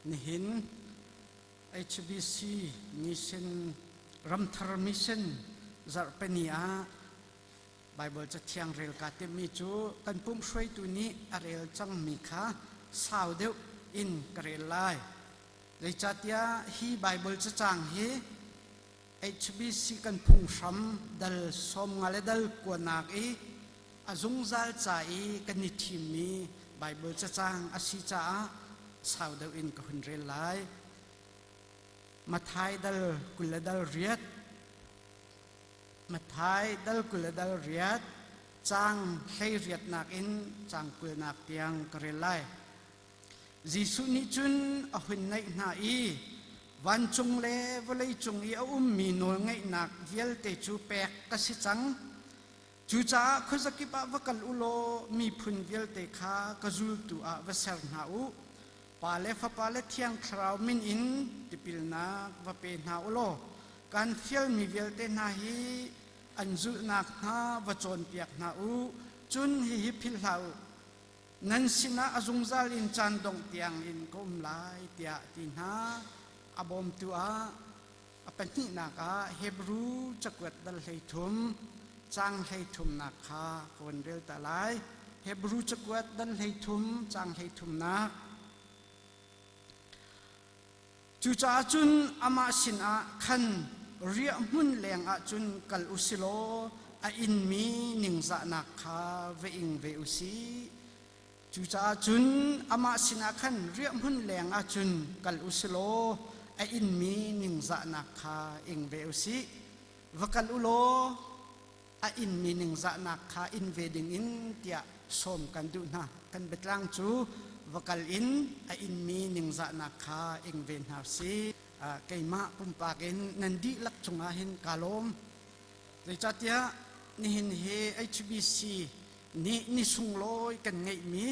Nihin HBC Mission Ramthar Mission zarhpini ah Baibal Cathiang rel kaa timhmi cu kan pumh hruaitu nih a rel cangmi kha sau deuh in ka rel lai. Zeicahtiah hi Baibal cacang hi HBC kan phunghram dal 50 le dal kuanak i a zungzal ca i kan i thimmi Baibal cacang a si caah sau deuh in ka hun rel lai. Matthai dal 20 le dal riat Matthai dal 20 le dal riat caang 18nak in caang 20nak tiang ka rel lai. Jesuh nih cun a hun naih hna i vancung le vawleicung i a ummi nawlngeihnak vialte cu pek ka si cang. Cucaah khuazakip ah va kal u law miphun vialte kha ka zultu ah va ser hna u. Pa le Fapa le Thiang Thlarau min in tipilnak va pe hna u law kan fialmi vialte hna hi an zulhnak hnga va cawnpiak hna u. Cun hihi philh hlah u, nan sinah a zungzal in caan dongh tiang in ka um lai tiah ti hna. A bawmtu ah a pahnihnak ah Hebru cakuat dal 13 caang 33nak kha ka von rel ta lai. Hebru cakuat dal 13 caang 33nak. Cucaah cun amah sinah khan riahhmun lengah cun kal u si law a inmi ningzahnak kha va ing ve u sih. Cucaah cun amah sinah khan riahhmun lengah cun kal u si law a inmi ningzahnak kha ing ve u sih. Va kal u law a inmi ningzahnak kha in ve dingin tiah sawm kan duh hna. Kan biatlang cu va kal in a inmi ningzahnak kha ing ve hna si. Keimah pumpak in nan dihlak cungah hin kaa lawm. Zeicahtiah nihin hi HBC nih ni sunglawi kan ngeihmi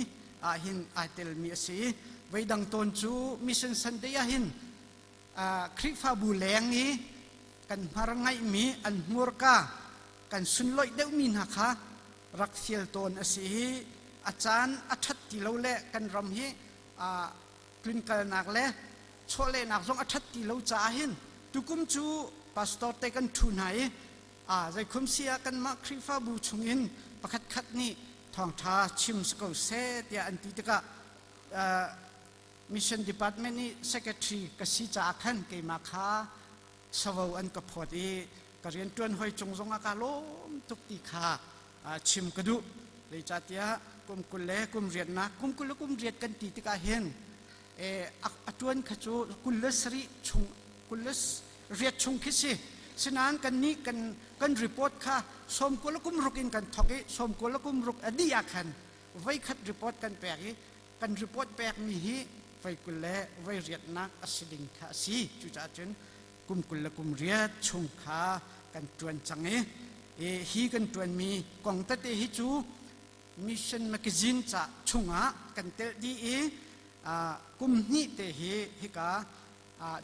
ah hin ai telmi a si. Voidang tawn cu Mission Sunday ah hin Khrihfabu leng i kan hmar ngaihmi an hmurka kan sunlawih deuhmi hna kha rak fial tawn a si i a caan a ṭhat ti lo le kan ram hi tlunkalnak le chawlehnak zong a ṭhat ti lo caah hin tukum cu pastor te kan ṭhu hna i zeikhum si ah kanmah Khrihfabu chungin pakhat khat nih thawngṭha chim si ko seh tiah an ti tikah Mission Department nih secretary ka si caah khan keimah kha savo an ka phawt i ka rianṭuan hoi cung zongah kaa lawm tuk ti kha chim ka duh. Zeicahtiah kum 20 le kum riatnak kum 20 le kum riat kan ti tikah hin a ṭuan kha cu 27 chung 28 chung khi si. Sinain kannih kan kan report kha 96 le kum ruk in kan thawk i 96 le kum ruk a dih ah khan voikhat report kan pek i kan report pekmi hi voi 20 le voi riatnak a si ding kha a si. Cucaah cun kum 20 le kum riat chung kha kan ṭuan cang i hi kan ṭuanmi kong tete hi cu Mission Magazine ca chungah kan telh dih i kum hnih te hi hika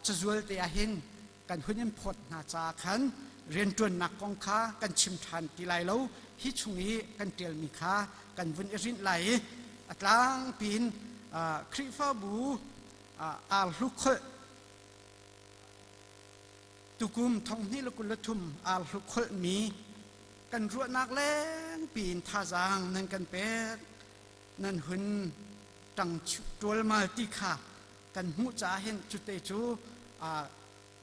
cazual te ah hin kan hun in phawt hna caah khan rianṭuannak kong kha kan chim ṭhan ti lai lo. Hi chung i kan ṭialmi kha kan vun i rinh lai i a tlangpi in Khrihfabu arhlukholh tukum 2023 arhlukholhmi kan ruahnak lengpi in thazaang nan kan pek nan hun ṭang ṭualmal ti kha kan hmuh caah hin cute cu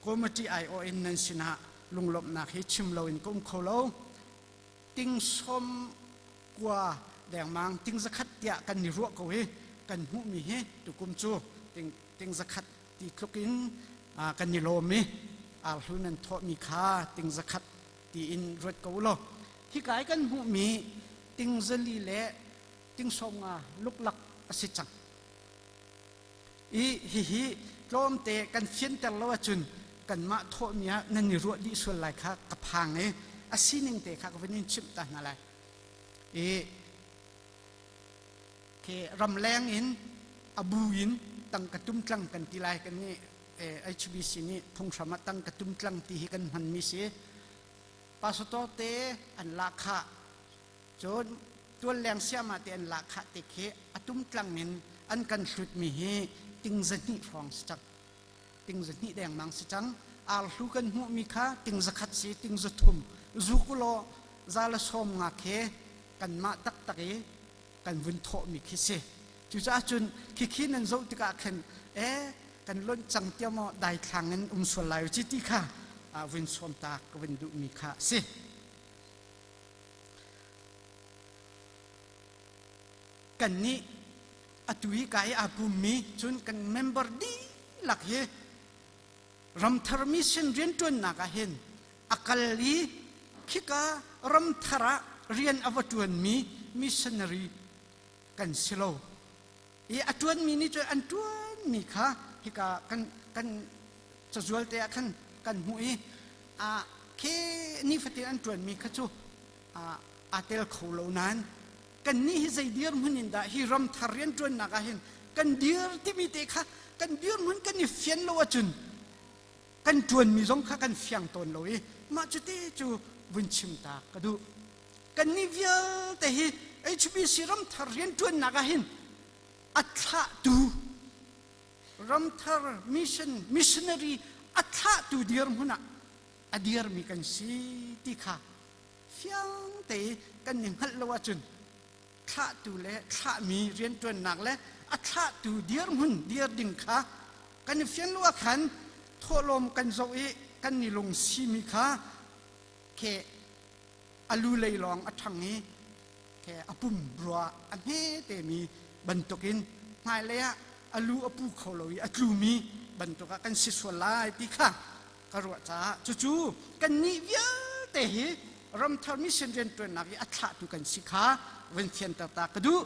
committee aiawh in nan sinah lunglawmhnak hi chim loin ka um kho lo. Ting 90 dengmang ting 100 tiah kan i ruah ko i kan hmuhmi hi tukum cu ting 100 ti tluk in kan i lawm i arhlu nan thawhmi kha ting 100 tiin ruat ko law hika i kan hmuhmi ting 400 le ting 50 luklak a si cang. I hihi tlawmte kan fianter lo ahcun kanmah thawhmi ah nan i ruah dih sual lai kha ka phang i a sining te kha ka vun in chimh ta hna lai. I ke ramleng in a bu in tangka tumtlang kan ti lai kan nih HBC nih phunghram ah tangka tumtlang ti hi kan hmanmi si. Pastor te an lahkhah Cun tualleng siama te an lahkhah te khi a tumtlang in an kan hlutmi hi ting 200 hrawng si cang. Ting 200 dengmang si cang. Arhlu kan hmuhmi kha ting 100 si, ting 300. Zuk ulaw za le sawm nga khi kanmah taktak i kan vun thawhmi khi si. Cucaah cun khikhi nan zoh tikah khin e kan lonh cang tiah maw daithlang in um sual lai ci ti kha vun sawm ta ka vun duhmi kha a si. Kan nih atu hi ka i aa pummi cun kan member dihlak hi ramthar mission rianṭuannak ah hin a kal i khika ramthar ah rian a va ṭuanmi missionary kan si lo. I a ṭuanmi nih cun an ṭuanmi kha hika kan kan cazual te ah khan kan hmuh i a khi nifatin an ṭuanmi kha cu aa tel kho lo nain kannih hi zei dirhmun in dah hi ramthar rianṭuannak ah hin kan dir timi te kha kan dirhmun kan i fian lo ahcun kan ṭuanmi zong kha kan fiang tawn lo i mah cuti cu vun chim ta ka duh. Kannih vialte hi HBC ramthar rianṭuannak ah hin a thlahtu ramthar mission missionary a thlahtu dirhmun ah a dirmi kan si ti kha fiang te kan i hngalh lo ahcun thlahtu le thlahmi rianṭuannak le a thlahtu dirhmun dir ding kha kan i fian lo ah khan thawhlawm kan zoh i kan i lung simi kha ke a lu lei lawng a ṭhang i ke a pum rua a hme temi bantukin hmailei ah a lu a pu kho lo i a tlumi bantuk ah kan si sual lai ti kha ka ruah caah cucu kannih vialte hi ramthar mission rianṭuannak i a thlahtu kan si kha vun fianter ta ka duh.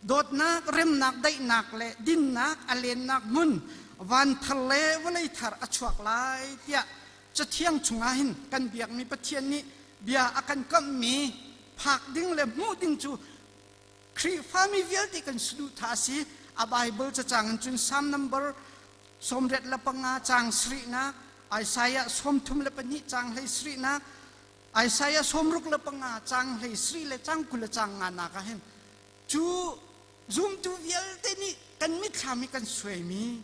Dawtnak, remnak, daihnak le dinnak a lennak hmun van thar le vawlei thar a chuak lai tiah Cathiang chungah hin kan biakmi Pathian nih bia a kan kamhmi phak ding le hmuh ding cu Khrihfami vialte kan saduhthah a si. A Bible cacang in cun Psalm number 85 caang sarihnak, Isaiah 32 caang hlei sarihnak, Isaiah 65 caang hlei sarih le caang 20 le caang nganak ah hin cu zumtu vialte nih kan mitthlam i kan suaimi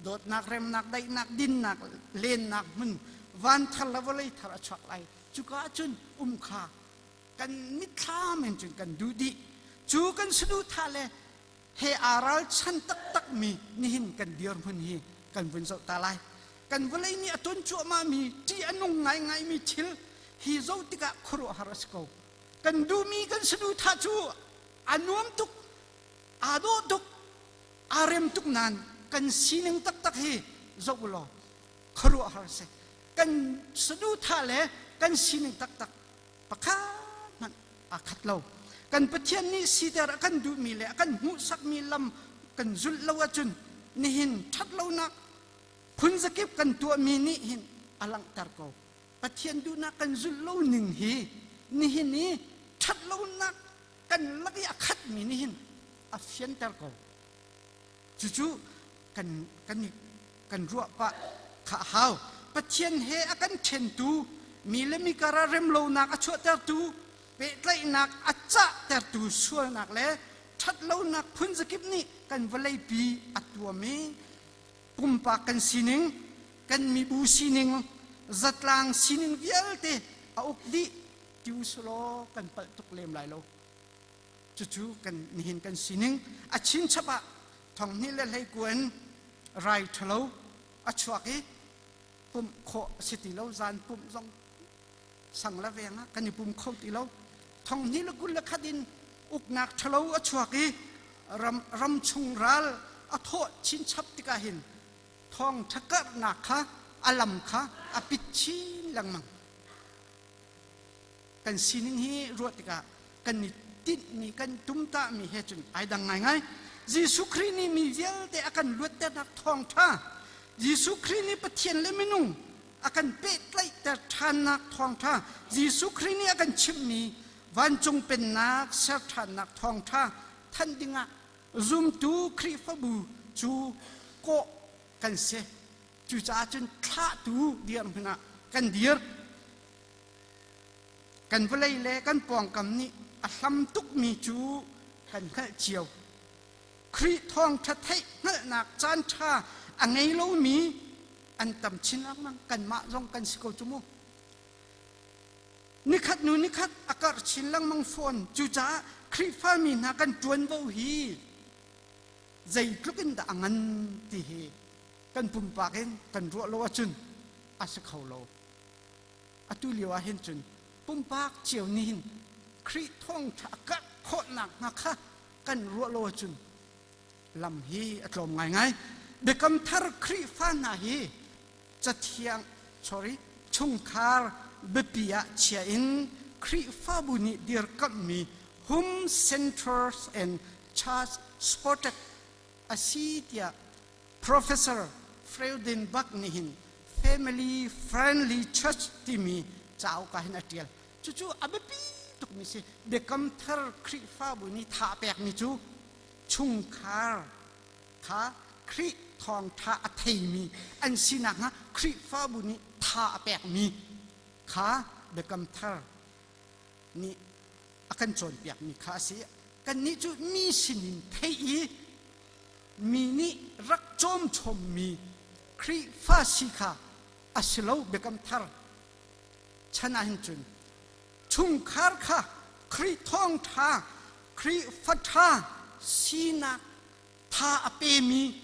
dawtnak, remnak, daihnak, dinnak, lennak hmun van thar le vawlei thar a chuak lai. Cuka ahcun um kha kan mitthlam in cun kan duh dih. Cu kan saduhthah le he aa ralchan taktakmi nihin kan dirhmun hi kan vun zoh ta lai. Kan vawlei nih a ton cuahmahmi ṭih a nung ngaingaimi thil hi zoh tikah khuaruahhar a si ko. Kan duhmi kan saduhthah cu a nuam tuk, aa dawh tuk, aa rem tuk nain kan sining taktak hi zoh u law khuaruahhar a si. Kan saduhthah le kan sining taktak pakhat hmanh aa khat lo. Kan Pathian nih siter a kan duhmi le a kan hmuhsakmi lam kan zulh lo ahcun nihin ṭhatlonak phunzakip kan tuahmi nih hin a langhter ko. Pathian duhnak kan zulh lo ning hi nihin i ṭhatlonak kan lak i a khatmi nih hin a fianter ko. Cucu kan kan kan ruah pah kha a hau. Pathian he a kan ṭhentu, mi le mi kar ah remlonak a chuahtertu, pehtlaihnak a cahtertu sualnak le ṭhatlonak phunzakip nih kan vawleipi a tuam i pumpak kan sining, kan mibu sining, zatlang sining vialte a uk dih ti usulaw kan palh tuk lem lai lo. Cucu kan nihin kan sining a chinchap ah thonghnih le hleikuan rai ṭhalo a chuak i pumh khawh a si ti lo. Zan pumh zong sang le veng ah kan i pum kho ti lo. Thonghnih le 21 in uknak ṭhalo a chuak i ram ram chung ral a thawh chinchap tikah hin thawng ṭhakarhnak kha a lam kha a pit chin lengmang. Kan sining hi ruah tikah kan i tinhmi kan tumtahmi he cun ai dang ngaingai. Jesuh Khrih nih mi vialte a kan luatternak thawngṭha, Jesuh Khrih nih Pathian le minung a kan pehtlaihter ṭhannak thawngṭha, Jesuh Khrih nih a kan chimhmi vancung pennak ser ṭhannak thawngṭha thanh dingah zumtu Khrihfabu cu kawh kan si. Cucaah cun thlahtu dirhmun ah kan dir. Kan vawlei le kan pawngkam nih a hlam tukmi cu kan hngalh cio. Khrih thawngṭha theih hngalhnak caanṭha a ngei lomi an tam chin lengmang. Kanmah zong kan si ko cu mu. Nikhat hnu nikhat a karh chin lengmang fawn. Cucaah Khrihfami hna kan ṭuanvo hi zeitluk in dah a ngan ti hi kan pumpak in kan ruah lo ahcun a si kho lo. Atu lio ah hin cun pumpak cio nih hin Khrih thawngṭha a karh khawhnak hnga kha kan ruah lo ahcun lam hi a tlawm ngaingai. Biakam thar Khrihfa hna hi cathiang sorry chungkhar biapi ah chia in Khrihfabu nih dirkamhmi Home Centers and Church Supported a si tiah Professor Freudenbach nih hin Family Friendly Church timi cauk ah hin a ṭial. Cucu a biapi tukmi si. Biakam thar Khrihfabu nih tha a pekmi cu chungkhar kha Khrih thawngṭha a theimi an si nakhnga Khrihfabu nih tha a pekmi kha Biakam thar nih a kan cawnpiakmi kha a si. Kannih cu mi sinin theih i mi nih rak cawmchommi Khrihfa si kha a si lo. Biakam thar chan ah hin cun chungkhar kha Khrih thawngṭha, Khrihfa ṭha sinak tha a pemi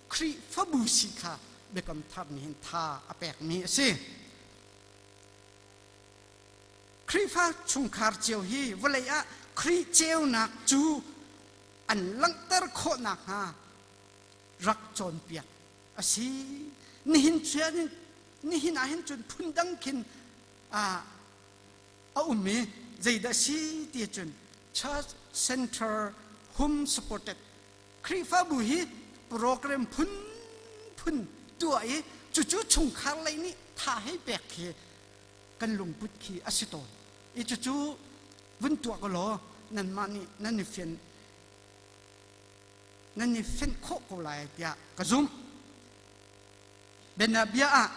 Khrihfabu si kha Biakam thar nih hin tha a pekmi a si. Khrihfa chungkhar cio hi vawlei ah Khrih ceunak cu an langhter khawh nakhnga rak cawnpiak a si. Nihin chian nihin ah hin cun phundang khin a um i zeidah si ti cun Church Center Home Supported Khrihfabu hi program phun phun tuah i cucu chungkhar lei nih tha hei pek khi kan lungput khi a si tawn i cucu vun tuah ko law nanmah nih nan i fian nan i fenh khawh ko lai tiah ka zumh. Bianabia ah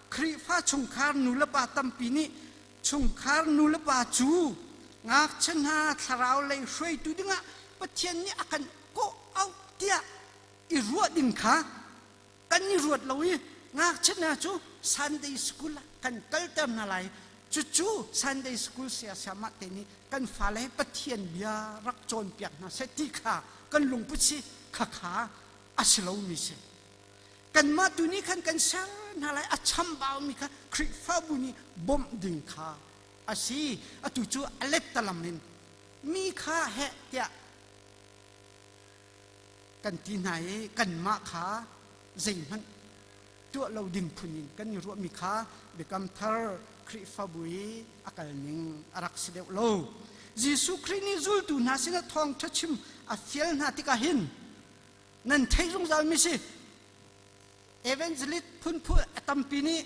Khrihfa chungkhar nulepa tampi nih chungkhar nulepa cu ngakchia hna thlarau lei hruaitu dingah Pathian nih a kan kawh auh tiah i ruah ding kha kan i ruat lo i ngakchia hna cu Sunday school ah kan kalter hna lai. Cucu Sunday school siasiamah te nih kan fale Pathian bia rak cawnpiak hna seh ti kha kan lungput si khakha a si lomi si. Kanmah tu nih khan kan ser hna lai, a chambaumi kha Khrihfabu nih bawmh ding kha a si. Atu cu a lettalam in mi kha heh tiah kan ti hna i kanmah kha zeihmanh tuah lo ding phun in kan i ruahmi kha Biakam Thar Khrihfabu i a kalning a rak si deuh lo. Jesuh Khrih nih zultu hna sinah thawngṭha chim a fial hna tikah hin nan theih zungzal mi si. Evangelist phunphu a tampi nih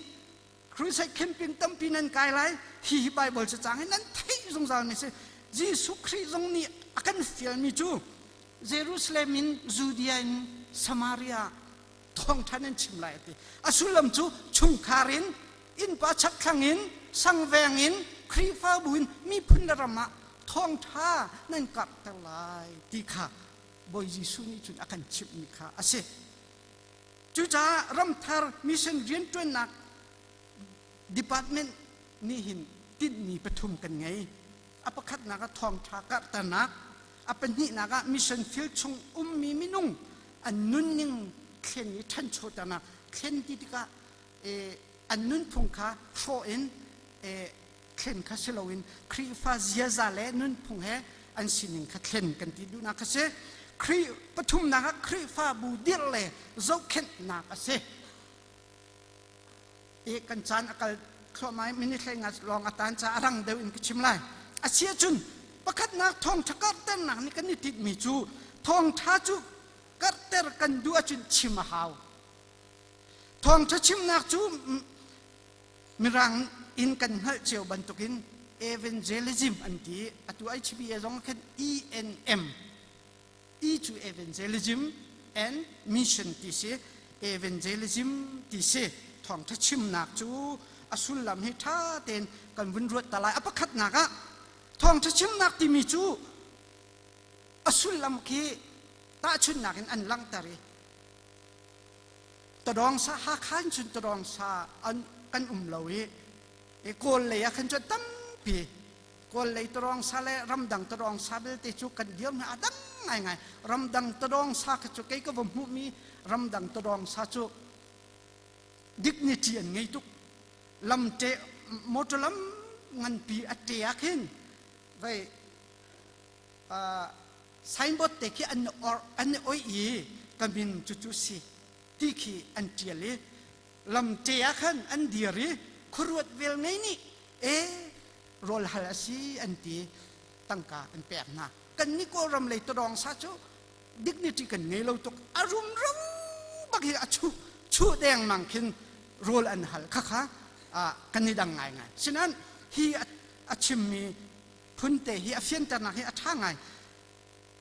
crusade camping tampi nan kai lai, hi hi Bible cacang hi nan theih zungzal mi si. Jesuh Khrih zong nih a kan fialmi cu Jerusalem in Judea in Samaria thawngṭha nan chim lai a ti. A sullam cu chungkhar in innpa chakthlang in sangveng in Khrihfabu in miphun le ram ah thawngṭha nan karhter lai ti kha Bawi Jesuh nih cun a kan chimhmi kha a si. Cucaah ramthar mission rianṭuannak department nih hin tinhmi pathum kan ngei. A pakhatnak ah thawngṭha karhternak, a pahnihnak ah mission field chung ummi minung an nunning thlen i ṭhanchoternak. Thlen ti tikah an nunphung kha hrawh in thlen kha si loin Khrihfa ziaza le nunphung he an sining kha thlen kan ti duhnak kha si. Khrih pathumnak ah Khrihfabu dirh le zohkhenhnak a si. I kan caan a kal thluahmah i minute hlei nga lawng a tan caah a rang deuh in ka chim lai. A si ahcun pakhatnak thawngṭha karhternak nih kan i tinhmi cu thawngṭha cu karhter kan duh ahcun chim a hau. Thawngṭha chimnak cu Mirang in kan hngalh cio bantukin evangelism an ti. Atu HBA zong khan ENM, E cu evangelism and mission ti si, evangelism ti si. Thawngṭha chimnak cu a sullam hi ṭha tein kan vun ruat ta lai. A pakhatnak ah thawngṭha chimnak timi cu a sullam khi. Tahchunhnak in an langhter i tadawng sa Hakha in cun tadawng sa an kan um lo i i Kawl lei ah khan cun tampi Kawl lei tadawng sa le ramdang tadawng sa belte cu kan dir hna a dang ngaingai. Ramdang tadawng sa kha cu kei ka va hmuhmi ramdang tadawng sa cu dignity an ngei tuk. Lam te motor lam nganpi a te ah khin vei signboard te khi an or an oi i ka min cucu si ti khi an ṭial i lamte ah khan an dir i khuaruat vel ngei nih e rawl hal a si an ti tangka an pek hna. Kan nih Kawlram lei tadawng sa cu dignity kan ngei lo tuk, a rumro bak hi a chu chu dengmang khin rawl an hal khakha kan i dang ngaingai. Sinan hi a chimmi phunte hi a fianternak hi a ṭha ngai.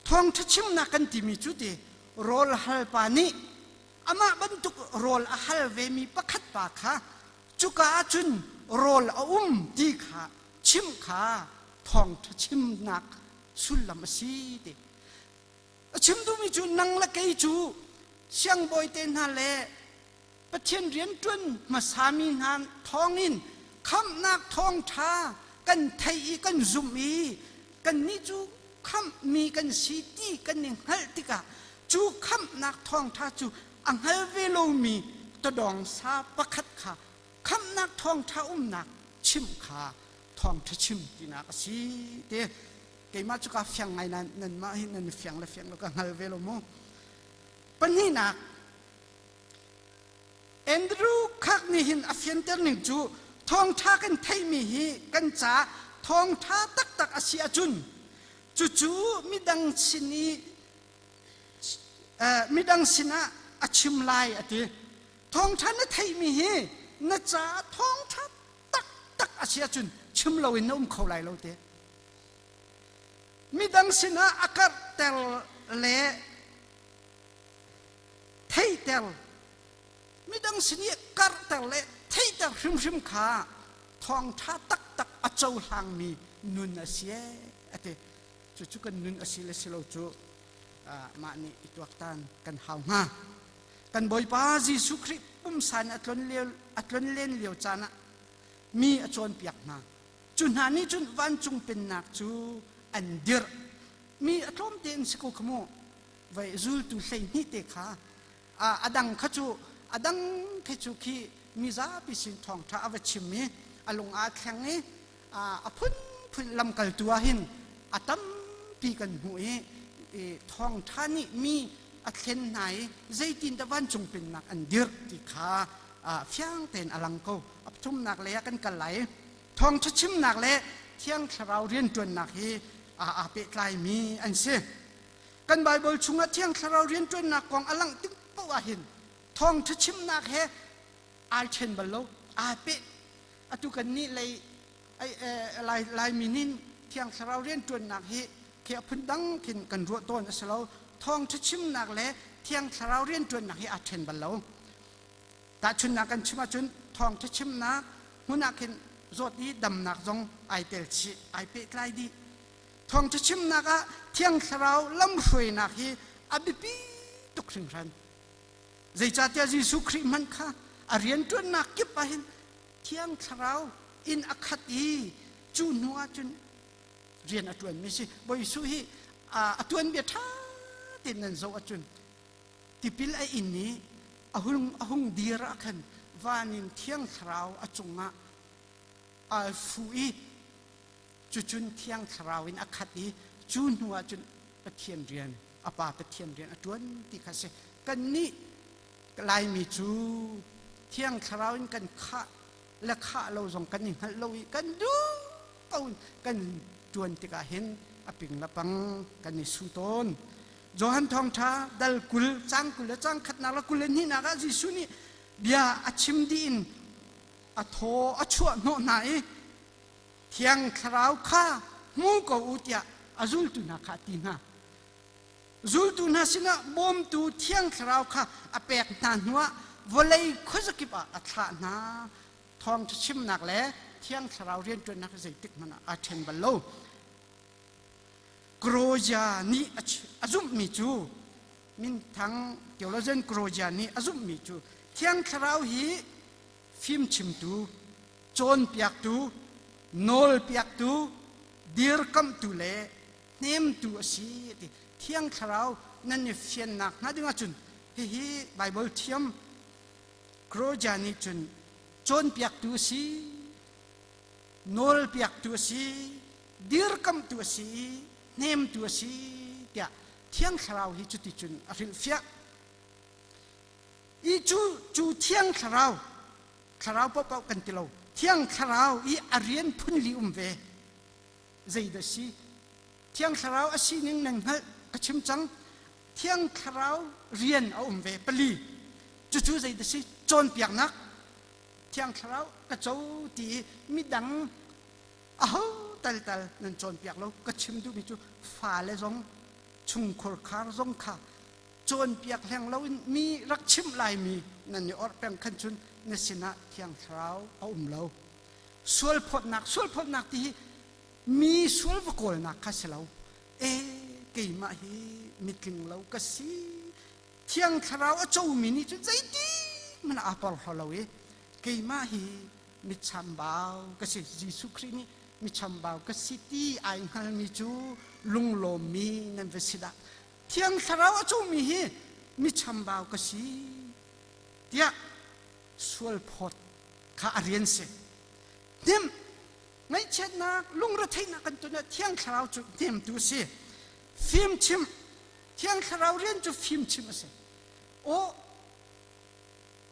Thawngṭha chimnak kan timi cu ti rawl hal pa nih amah bantuk rawl a hal vemi pakhat pa kha cuka ahcun rawl a um ti kha chimh kha thawngṭha chimnak sullam a si ti. A chim duhmi cu nang le kei cu siangbawi te hna le Pathian rianṭuan hmasami hna thawngin khamhnak thawngṭha kan theih i kan zumh i kannih cu khamhmi kan si ti kan i hngalh tikah cu khamhnak thawngṭha cu a hngal ve lomi tadawng sa pakhat kha khamhnak thawngṭha umnak chimh kha thawngṭha chim tinak a si te. Keimah cu kaa fiang ngai nain nanmah hi nan fiang le fiang lo ka hngal ve lo mu. Pahnihnak, Andrew Khak nih hin a fianter ning cu thawngṭha kan theihmi hi kan ca thawngṭha taktak a si ahcun cucu midang sin i midang sinah a chim lai a ti. Thawngṭha na theihmi hi na ca thawngṭha taktak a si ahcun chim loin na um kho lai lo te. Midang sinah a karhter le theihter, midang sin i karhter le theihter hrimhrim kha thawngṭha taktak a cohlangmi nun a si a ti. Cucu kan nun a si le si lo cu mah nih i tuaktan kan hau hnga. Kan Bawipa Jesuh Khrih pumsa in a tlon len lio caan ah mi a cawnpiak hna. Cu hna nih cun vancung pennak cu an dirh. Mi a tlawm tein si ko kha mu. Vai zultu 12 te kha a dang kha cu a dang kha cu khi mizapi sin thawngṭha a va chim i a lung aa thleng i a phunphun lamkaltu ah hin a tampi kan hmuh i thawngṭha nih mi a thlen hna i zeitindah vancung pennak an dirh ti kha fiang tein a lang ko. A pathumnak lei ah kan kal lai. Thawngṭha chimnak le Thiang Thlarau rianṭuannak hi aa pehtlaimi an si. Kan Baibal chungah Thiang Thlarau rianṭuannak kong a langh tik paoh ah hin thawngṭha chimnak he ai ṭhen bal lo, aa peh. Atu kan nih lei lai Laimi nih Thiang Thlarau rianṭuannak hi khi a phun dang khin kan ruah tawn a si lo. Thawngṭha chimnak le Thiang Thlarau rianṭuannak hi aa ṭhen bal lo. Tahchunhnak kan chim ahcun thawngṭha chimnak hmun ah khin zawt i damnak zong ai tel chih, ai pehtlai dih. Thawngṭha chimnak ah Thiang Thlarau lamhruainak hi a biapi tuk hringhran. Zeicahtiah Jesuh Khrih hmanh kha a rianṭuannak kip ah hin Thiang Thlarau in a khat i cu hnu ah cun rian a ṭuanmi si. Bawi Jesuh hi a tuanbia ṭha tein nan zoh ahcun tipil a in i a hung, a hung dir ah khan van in Thiang Thlarau a cungah aa fu i cucun Thiang Thlarau in a khat i cu hnu ah cun Pathian rian, a Pa Pathian rian a ṭuan ti kha a si. Kannih Laimi cu Thiang Thlarau in kan khah le khah lo zong kan i hngalh lo i kan duh ko in kan ṭuan tikah hin a ping le pang kan i su tawn. Johan Thawngṭha dal 20 cang 20 le cang khatnak le 22nak ah Jesuh nih bia a chim dih in a thaw a chuah hnawh hna i Thiang Thlarau kha hmu ko u tiah a zultu hna kha a ti hna. Zultu hna sinah bawmtu Thiang Thlarau kha a pek hna hnuah vawlei khuazakip ah a thlah hna. Thawngṭha chimnak le Thiang Thlarau rianṭuannak zeitik hmanh ah aa ṭhen bal lo. Croatia nih a zumhmi cu. Minthang theologian Crozier nih a zumhmi cu Thiang Thlarau hi fimchimtu, cawnpiaktu, nawlpiaktu, dirkamhtu le hnemtu a si ti. Thiang Thlarau nan i fiannak hnga ding ahcun hihi Bible thiam Crozier nih cun cawnpiaktu a si, nawlpiaktu a si, dirkamhtu a si, hnemtu a si tiah Thiang Thlarau hi cuticun a hrilhfiah. I cu cu Thiang Thlarau, Thlarau paohpaoh kan ti lo, Thiang Thlarau i a rian phunli um ve. Zeidah si? Thiang Thlarau a sining nan hngalh ka chim cang. Thiang Thlarau rian a um ve pali. Cucu zeidah si? Cawnpiaknak. Thiang Thlarau ka co ti i midang aho tal tal nan cawnpiak lo. Ka chim duhmi cu fale zong chungkhur khar zong kha cawnpiak hleng loin mi rak chimh laimi nan i orh peng khan cun na sinah Thiang Thlarau a um lo. Sualphawtnak sualphawtnak ti hi mi sual va kawlnak kha si lo. E keimah hi mitling lo ka si. Thiang Thlarau a comi nih cun zeiti hmanh aa porhlaw lo i keimah hi michambau ka si. Jesuh Khrih nih michambau ka si ti ai hngalmi cu lunglawmmi nan va si dah. Thiang Thlarau a comi hi michambau ka si tiah sualphawt kha a rian si. Hnem ngaihchiatnak lungretheihnak kan ton ah Thiang Thlarau cu hnemtu a si. Fimchim Thiang Thlarau rian cu fimchim a si. Aw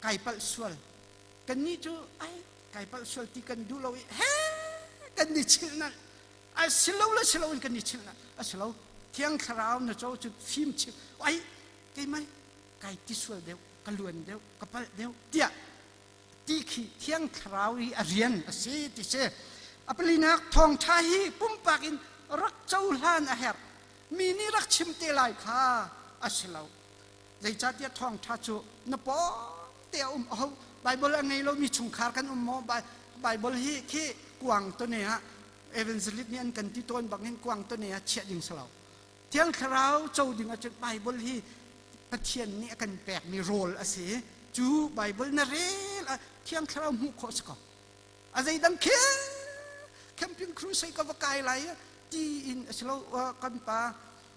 kai palh sual kannih cu ai kai palh sual ti kan duh lo i he kan ni chilh nalh a si lo le si lo in kan ni chilh nalh a si lo. Thiang Thlarau na co cu fimchim ai keimah kai ti sual deuh ka luan deuh ka palh deuh tiah ti khi Thiang Thlarau i a rian a si ti si. A palinak, thawngṭha hi pumpak in rak cohlan a herh. Mi nih rak chim te lai kha a si lo. Zeicahtiah thawngṭha cu na pawng te a um. Aho Bible a ngei lomi chungkhar kan um maw? Bible hi khi kuang tone ah evangelist nih an kan ti tawn bangin kuang tone ah chiah ding si lo. Thiang Thlarau co ding ahcun Bible hi Pathian nih a kan pekmi rawl a si. Cu Bible na rel ah Thiang Thlarau hmuh khawh si ko. A zeidang khi camping crusade ka va kai lai ti in a si lo. Kan pa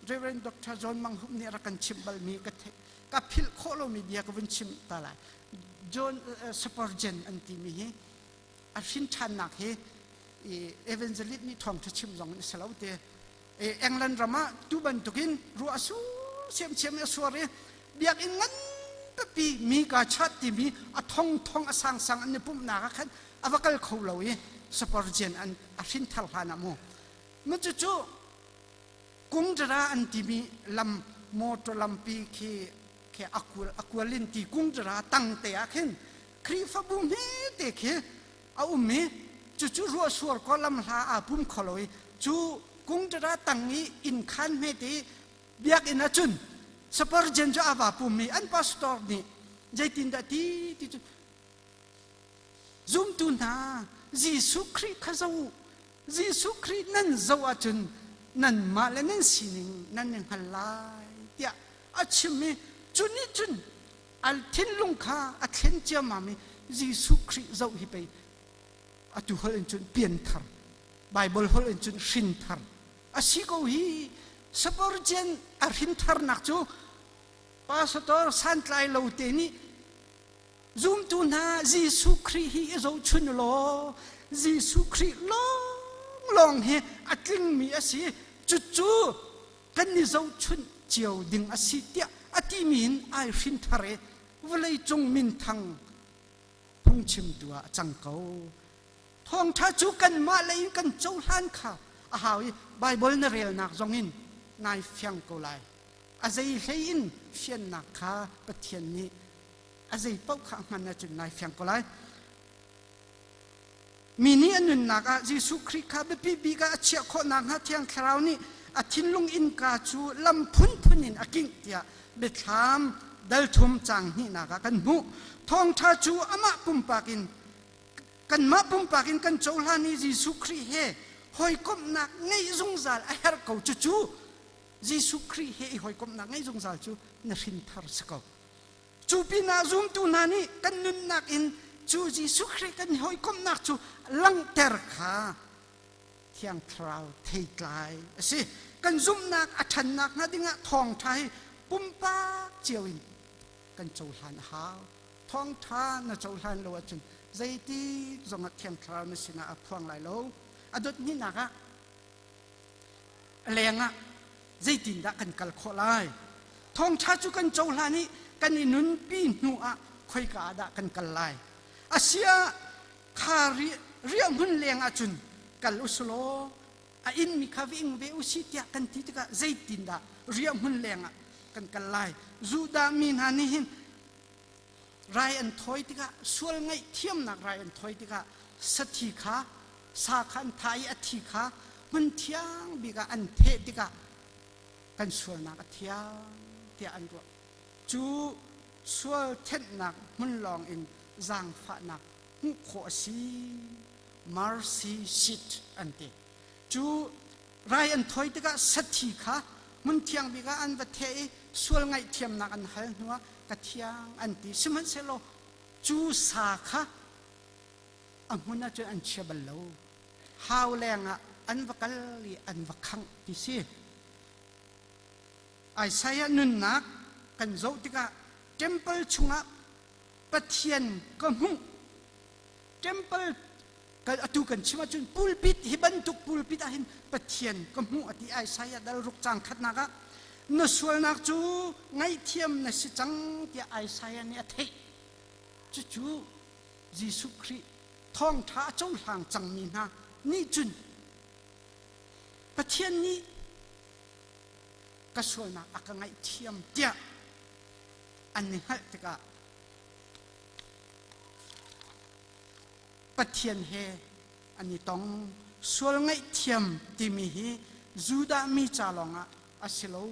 Reverend Dr. John Mang Hup nih a rak kan chimh balmi ka theih ka philh khawh lomi bia ka vun chim ta lai. John Spurgeon an timi hi a hrin ṭhannak hi evangelist nih thawngṭha chim zong in a si lo te. England ram ah tu bantukin ruah a sur siamsiam i a suar i biakinn nganpipi mi ka chat timi a thongthong a sangsang an i pumhnak ah khan a va kal kho lo i Spurgeon an a hrin thar hlan ah mu mu cucu kungdara an timi lam motor lampi khi khi akualin ti kungdara tang te ah khin Khrihfabu hmete khi a um i cucu ruahsuar ko lam hla aa pum kho lo i cu kungtara tang i inn khan hmete i biakinn ahcun Spurgeon cu a va pum i an pastor nih zeitindah ti ti cu zumtu hna Jesuh Khrih kha zoh u. Jesuh Khrih nan zoh ahcun nanmah le nan sining nan i hngal lai tiah a chim i cu nih cun a thinlung kha a thlen ciammam i Jesuh Khrih zoh hi pei atu holh in cun pianthar Bible holh in cun hrinthar a si ko hi. Spurgeon a hrintharnak cu pastor santlai lo te nih zumtu hna Jesuh Khrih hi i zohchun law Jesuh Khrih lawnglawng hi a tlingmi a si, cucu kan i zohchunh cio ding a si tiah a timi in ai hrinthar i vawleicung minthang phungchimtu ah a cang ko. Thawngṭha cu kanmah lei in kan cohlan kha a hau i Baibal na relnak zongin nai fiang ko lai. A zei hlei in fiannak kha Pathian nih a zei paoh kha a hman ahcun nai fiang ko lai. Mi nih a nunnak ah Jesuh Khrih kha biapi bik ah a chiah khawh nakhnga Thiang Thlarau nih a thinlung innka cu lam phunphun in a kingh tiah Biathlam dal thum caang hnihnak ah kan hmuh. Thawngṭha cu amah pumpak in kanmah pumpak in kan cohlan i Jesuh Khrih he hawikomhnak ngeih zungzal a herh ko. Cucu Jesuh Khrih he i hawikomhnak ngei zungzal cu na hrinthar si ko. Cu pinah zumtu hna nih kan nunnak in cu Jesuh Khrih kan hawikomhnak cu langhter kha Thiang Thlarau theitlai a si. Kan zumhnak a ṭhannak hnga dingah thawngṭha hi pumpak cio in kan cohlan a hau. Thawngṭha na cohlan lo ahcun zeitik zongah Thiang Thlarau na sinah a phuang lai lo. A dot hnihnak ah a lengah zeitindah kan kal khawh lai? Thawngṭha cu kan cohlan i kan i nunpi hnu ah khoika ah dah kan kal lai? Asiah kha riahhmun leng ahcun kal usulaw a innmi kha va ing ve usih tiah kan ti tikah zeitindah riahhmun leng ah kan kal lai? Judah mi hna nih hin rai an thawi tikah sual ngaihthiamnak rai an thawi tikah sathi kha sa kha an thah i a thi kha hmun thiang bik ah an theh tikah kan sualnak a thiang tiah an ruah. Cu sual thenhnak hmun lawng in zaangfahnak hmuh khawh a si. Mercy seat an ti. Cu rai an thawi tikah sathi kha hmun thiang bik ah an va theh i sual ngaihthiamnak an hal hnuah ka thiang an ti. Sihmanhsehlaw cu sa kha a hmun ahcun an chia bal lo. Hau leng ah an va kal i an va khangh ti si. Isaiah nunnak kan zoh tikah temple chungah Pathian ka hmuh. Temple atu kan chim ahcun pulpit hi bantuk pulpit ah hin Pathian ka hmuh a ti Isaiah dal ruk cang khatnak ah na sualnak cu ngaihthiam na si cang tiah Isaiah nih a theih. Cucu Jesuh Khrih thawngṭha a cohlang cangmi hna nih cun Pathian nih ka sualnak a ka ngaihthiam tiah an i hngalh tikah Pathian he an i tong. Sual ngaihthiam timi hi Judah mi ca lawngah a si lo,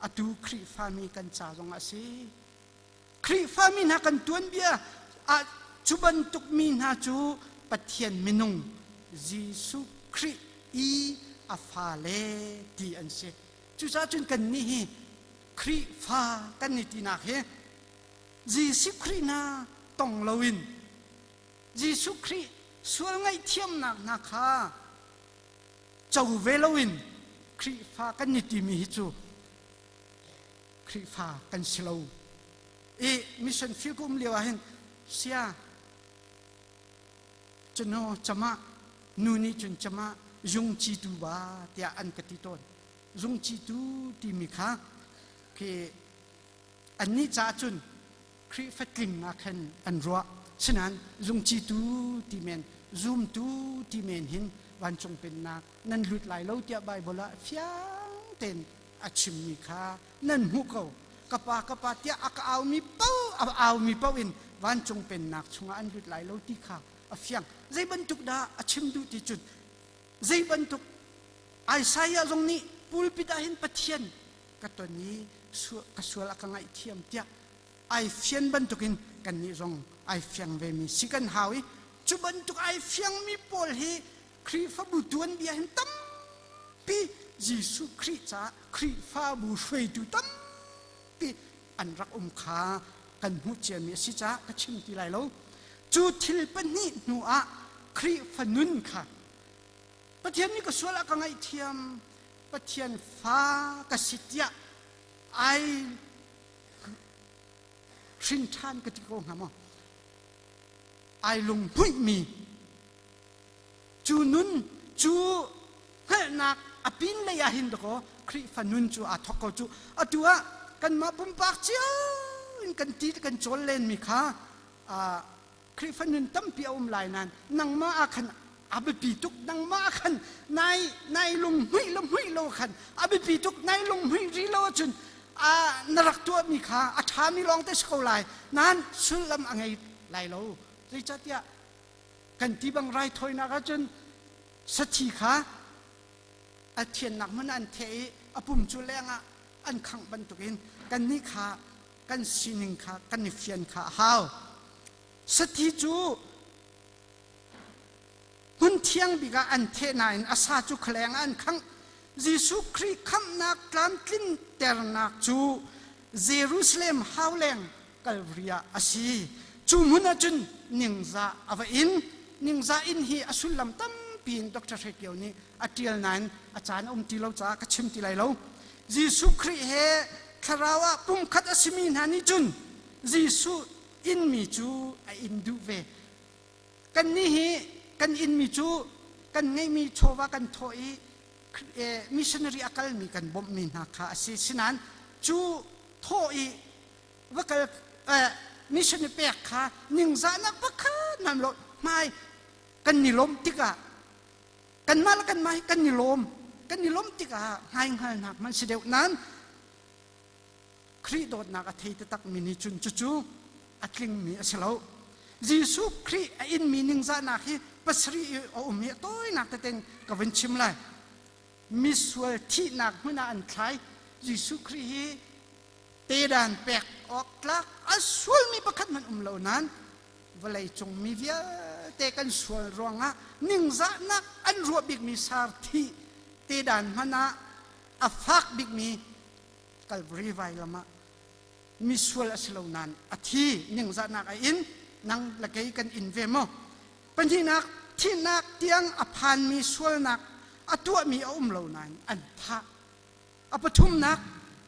atu Khrihfami kan ca zongah a si. Khrihfami hna kan tuanbia ah cu bantuk mi hna cu Pathian minung Jesuh Khrih i a fale ti an si. Cucaah cun kannih hi Khrihfa kan i tinak hi Jesuh Khrih hna tong loin Jesuh Khrih sual ngaihthiamnak hna kha co ve loin Khrihfa kan i timi hi cu Khrihfa kan si lo. I mission field ka um lio ah hin sia cano chama nu nih cun chama zung ci tu ba tiah an ka ti tawn. Zung ci tu timi kha khi annih caah cun Khrihfa tling ah khan an ruah. Sinain zung ci tu ti men zumtu ti men hin vancung pennak nan lut lai lo tiah Baibal ah fiang tein a chimmi kha nan hmuh ko. Ka pa ka pa tiah a ka aumi paoh a aumi paoh in vancung pennak chungah an lut lai lo ti kha a fiang. Zei bantuk dah a chim duh ti cun zei bantuk Isaiah zong nih pulpit ah hin Pathian ka ton i ka sual a ka ngaihthiam tiah ai fian bantukin kannih zong ai fiang vemi si kan hau i cu bantuk ai fiangmi pawl hi Khrihfabu tuanbia hin tampi Jesuh Khrih caah Khrihfabu hruaitu tampi an rak um kha kan hmuh ciami a si caah ka chim ti lai lo. Cu thil pahnih hnu ah Khrihfa nun kha Pathian nih ka sual a ka ngaihthiam Pathian fa ka si tiah ai hrin ṭhan ka ti ko hnga maw ai lunghmuihmi Cu nun cu hngalhnak a pin lei ah hin dakaw Khrihfa nun cu aa thawk ko cu. Atu ah kanmah pumpak cio in kan ti kan cawl lenmi kha Khrihfa nun tampi a um lai nain nangmah ah khan a biapi tuk nangmah ah khan nai nai lunghmuih lo hmuih lo khan a biapi tuk nai lunghmuih ri lo ahcun na rak tuahmi kha a ṭhami lawng te si ko lai nain sullam a ngei lai lo zeicahtiah Kan ti bang raithawinak ahcun sathi kha a thiannak hmun ah an theh i a pum cu lengah an khangh bantukin kannih kha kan sining kha kan i fian kha a hau. Sathi cu hmun thiang bik ah an theh nain a sa cu khualeng ah an khangh. Jesuh Khrih khamhnak tlamtlinternak cu Jerusalem hauleng Kalvari ah a si. Cu hmun ah cun ningzah a va in. Ningzah in hi a sullam tampi in Dr. Hre Kio nih a ṭial nain a caan a um ti lo caah ka chim ti lai lo. Jesuh Khrih he thlarau ah pumkhat a simi hna nih cun Jesuh inmi cu a in duh ve. Kannih hi kan inmi cu kan ngeihmi chawva kan thawh i missionary a kalmi kan bawmhmi hna kha a si. Sinain cu thawh i va kal mission i pek kha ningzahnak pakhat nam lo hmai kan ni lawm tikah kanmah le kanmah hi kan i lawm kan i lawm tikah hmai hngalnak man si deuh nan Khrih dawtnak a thei taktak mi nih cun cucu a tlingmi a si lo. Jesuh Khrih a inmi ningzahnak hi pasarih i a um hi a tawinak teten ka vun chim lai. Misual thihnak hmun ah an thlai. Jesuh Khrih hi tedan pek awk tlak a sualmi pakhat hmanh um lo nain vawlei cung mi vialte kan sual ruangah ningzahnak an ruah bikmi sar thih tedan hmanh ah a fak bikmi Calvary vailam ah misual a si lo nain a thi ningzahnak a in nang le kei kan in ve maw? Pahnihnak thihnak tiang a phanmi sualnak a tuahmi a um lo nain an thah. A pathumnak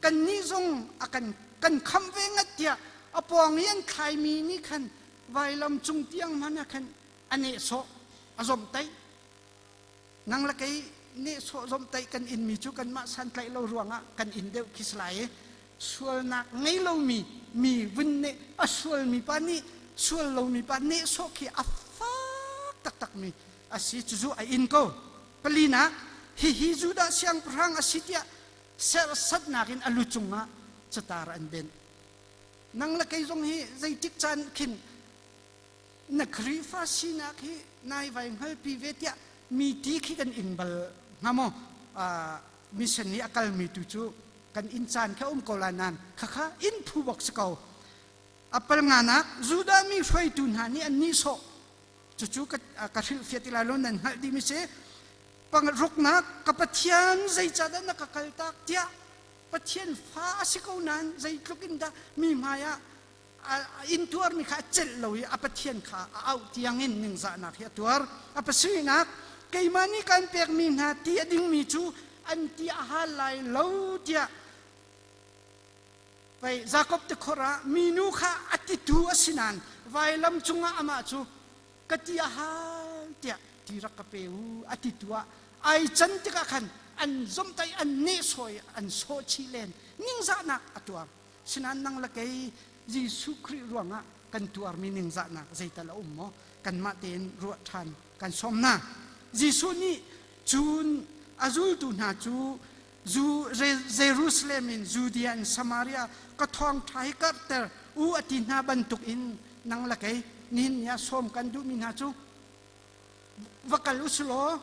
kannih zong a kan kan khamh ve ngat tiah a pawng i an thlaimi nih khan vailam cung tiang hmanh ah khan a nehsawh a zomhtaih. Nang le kei nehsawh zomhtaih kan inmi cu kanmah santlaih lo ruangah kan in deuh khi si lai i sualnak ngei lomi mi vun neh a sualmi pa nih sual lomi pa nehsawh khi a fak taktakmi a si. Cucu a in ko. Palinak, hihi Judah siangpahrang a si tiah serhsatnak in a lu cungah catar an benh. Nang le kei zong hi zeitik caan khin na Khrihfa sinak hi nai vai hngalpi ve tiah mi ti khi kan ing bal hnga maw? Mission i a kalmi tu cu kan inn caan kha um ko lai nain khakha inn phu bak si ko. A pal nganak Judah mi hruaitu hna nih an nihsawh. Cucu ka hrilhfiah ti lai lo nan hngalh dihmi si. Pangruknak ka Pathian zeicahdah na ka kaltak tiah Pathian fa a si ko nain zeitluk in dah mi hmai ah a intuarmi kha a celh lo i a Pathian kha a auh tiangin ningzahnak hi a tuar. A pasarihnak, keimah nih kan pekmi hna ti a dingmi cu an ti a hal lai lo tiah pei Jakob tikhor ah minu kha a titu a si nain vailam cungah amah cu ka ti a hal tiah ti rak ka pe u a titu ah ai can tikah khan an zomhtaih an nehsawi an sawh chih len ningzahnak a tuar. Sinain nang le kei Jesuh Khrih ruangah kan tuarmi ningzahnak zeital a um maw? Kanmah tein ruah ṭhan kan sawm hna. Jesuh nih cun a zultu hna cu Jerusalem in Judea in Samaria ka thawngṭha hi karhter u a ti hna bantukin nang le kei nihin ni ah sawm kan duhmi hna cu va kal u silaw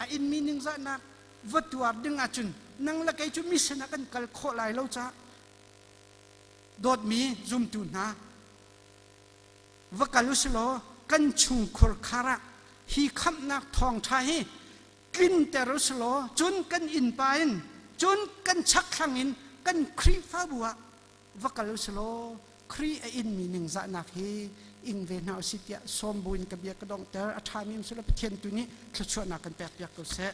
a inmi ningzahnak va tuar ding ahcun nang le kei cu mission ah kan kal khawh lai lo caah dawtmi zumtu hna va kal u silaw kan chungkhur khar ah hi khamhnak thawngṭha hi tlinter u silaw cun kan innpa in cun kan chakthlang in kan Khrihfabu ah va kal u silaw Khrih a inmi ningzahnak hi ing ve hna usih tiah sawm buin ka bia ka donghter. A ṭhami um selaw Pathian tu nih thluachuahnak kan pekpiak ko seh.